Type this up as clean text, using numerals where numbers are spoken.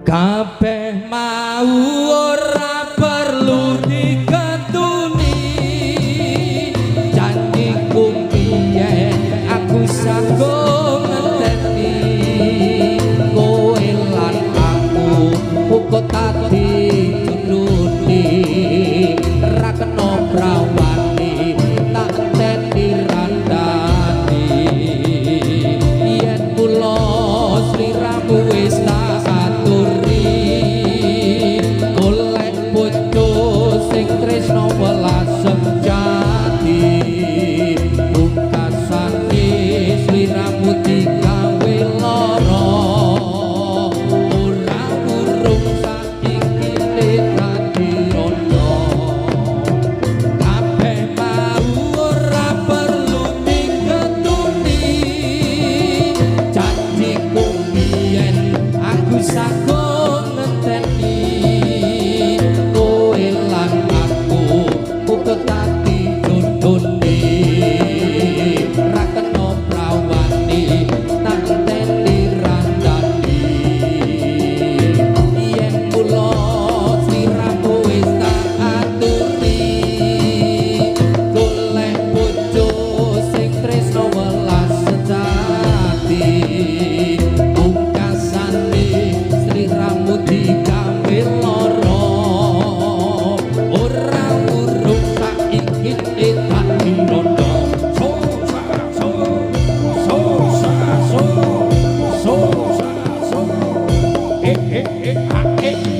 Kabeh mau ora perlu diketuni, janjiku biyen aku sanggup ngenteni. Kowe lan aku uga dadi jodhone, ra kena prawani tak enteni randani. Yen kula sliramu wis tak aturi, golek bojo sing tresno welas sejati. Pungkasane sliramu digawe lara, ora urung saiki dadi rondo. Kabeh mau ora perlu diketuni, janjiku biyen aku sanggup ngenteni. Kowe lan aku uga dadi jodhone, ra kena prawani tak enteni randani. Yen kula sliramu wis tak aturi, golek bojo sing tresno welas sejati. Pungkasane sliramu digawe lara, ora urung saiki dadi rondo. So sa so so sa so so sa so e e e a e.